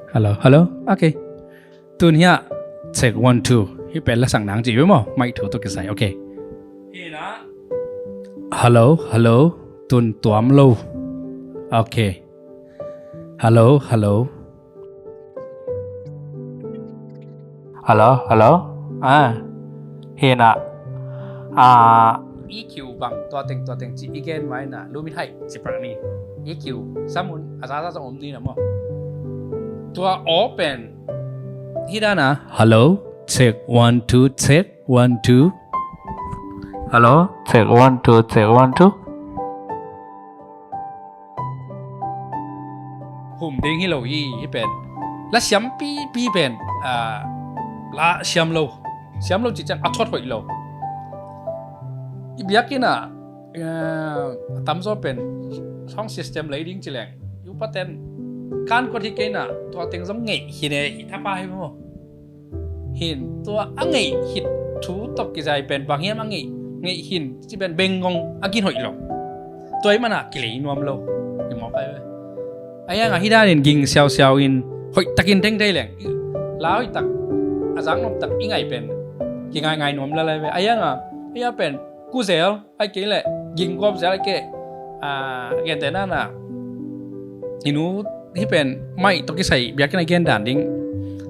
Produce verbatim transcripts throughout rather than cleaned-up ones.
Hello, hello. Okay. Tun hiah, check one, two. Hih pen la sang nang ci ve maw. Mic thu tawh kisai. Okay. Hi na. Hello, hello. Tun tuam lo. Okay. Hello, hello. Hello, hello. Ah. Hi na. Ah. E Q bang, tua teng, tua teng ci i gen mai na, lumin hai ci pak ni. E Q, samun, a za za zong om ni na maw. Tua aw pen. Hi dan a. Hello, check one, two, check one, two. Hello, check one, two, check one, two. Hum ding hi lo hi, hi pen. La siam pipi pen, ah, la siam lo. Siam lo ci ciang a thot hoih lo. I biakinn ah, ah, a tamzaw pen sound system lei ding ci leng. Upa ten kan kua hi kei na, tua teng zong ngeih hi ne, i thapa hi maw. Hin, tua a ngeih hit thu tawh kizai pen bang hiam a ngeih, ngeih hin, ci pen bengngong a gin hoih lo. Tua i mana kilei nuam lo. I mawk ai ve. A iang a hi danin ging siausiau in hoih takin teng thei leng. La hoih tak, a zak nop tak i ngai pen. Kingai ngai nuam lalai ve. A iang a, a ia pen, kuzel, ai kei leh, ging guap zel ai kei. Ah, gente nana. I nu hi pen, mic tawh kisai, biakinn a gen dan ding.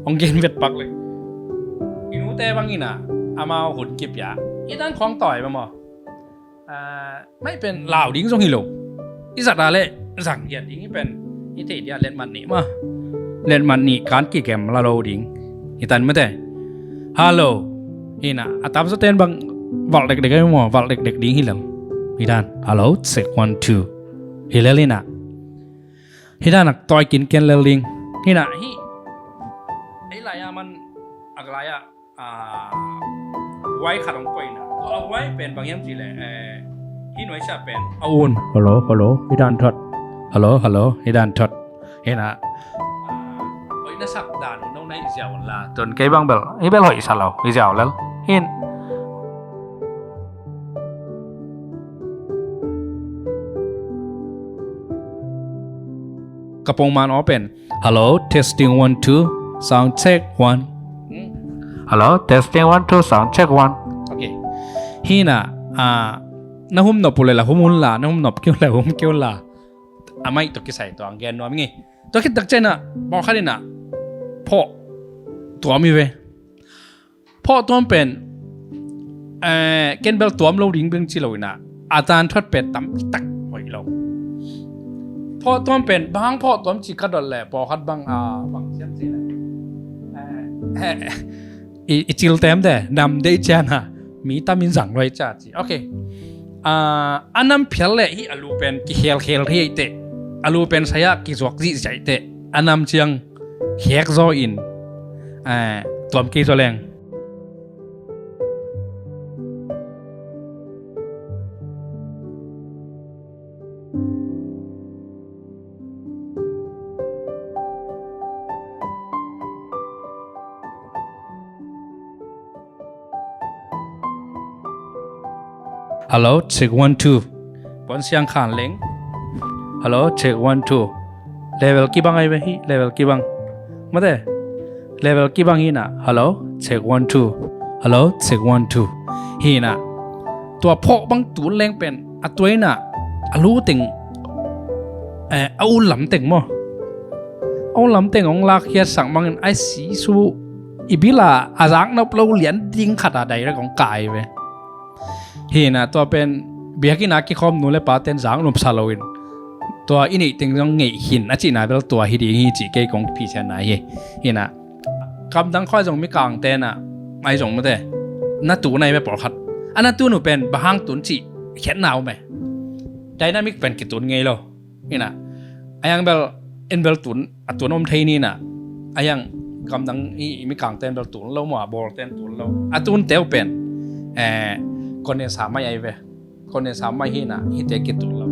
Hong gen vet pak leh. I nute bang ina, amau hun kipia. I dan khong tawi ba maw. Ah, mic pen lau ding zong hi lo. I zat a leh, zang hiat ding hi pen. I thei dia letmat nih maw. Letmat nih kan kigem la lo ding. Hi tan mate. Hello. Hi na, a tamzaw ten bang valh dekdek ai maw, valh dekdek ding hi lel. Hi dan. Hello, check one, two. Hi lel hi na. Hi dan a tawi kinken lel ding. Hi na, hi. Ei lai a man, a lai a, ah, wai khat hong koih na. Tua a wai pen bang hiam ci leh, eh, hi nuai sia pen. A un. Hello, hello. Hi dan thot. Hello, hello. Hi dan thot. Hi na. Ah, hoih na sak dan un nong na i ziau un la. Tun kei bang bel. Hi bel hoih sa lo. I ziau lel. Hin. Kapong man open. Hello, testing one, two. Sound check one. Hmm. Hello, testing one, two. Sound check one. Okay. Hi na, ah, na hum nop uh leh la hum un la, na hum nop kei uh leh hum kei un la. A mic tawh kisai tua hong gen nuam ngi. Tua khit tak ciang a, pawlkhat in a, phawh tuam hi ve. Phawh tuam pen, eh, ken bel tuam lo ding beng ci lo in a, a dan thot pen tam tak hoih lo. Phawh tuam pen, bang phawh tuam ci ka dot leh, pawlkhat bang, ah, bang siam ci leh. Eh, eh, i, i cil tem te, nam deih ciang a, mi tam in zang lo hi cia ci. Okay. Ah, a nam phial leh hi a lu pen kikhelkhel hi ei teh. A lu pen sai-ah kizuak zihziah ei teh. A nam ciang khek zaw in, eh, tuam kei zaw leng. Hello, check one, two. Puan siang khan leng. Hello, check one, two. Level kibang ai ve hi, level kibang. Mate. Level kibang hi na. Hello, check one, two. Hello, check one, two. Hi na. Tua phawh bang tun leng pen. A tua hi na. A lu teng. Eh, a u lam teng maw. A u lam teng hong lak hiat sak mangin ai si su. I bila a zak nop lo lian ding khat a direct hong kai ve. Hi na tua pen biakinn a kikhawm nu le pa ten zak nop sa lo in. Tua i neih teng zong ngeih hin a cihna bel tua hi ding hi cih kei kong phisianna hi. Hi na. Kamdang khua zong mikang ten a. Ai zong mate. Na tu nai me pawlkhat. A na tu nu pen bang hang tun cih khiatna om e. Dynamic pen kitun ngei lo. Hi na, a iang bel, en bel tun, a tun om thei ni na. A iang kamdang i, i mikang ten bel tun lo maw, a bawl ten tun lo. A tun teu pen, eh, condenser mic ai ve. Condenser mic hi na, hi te kitun lo.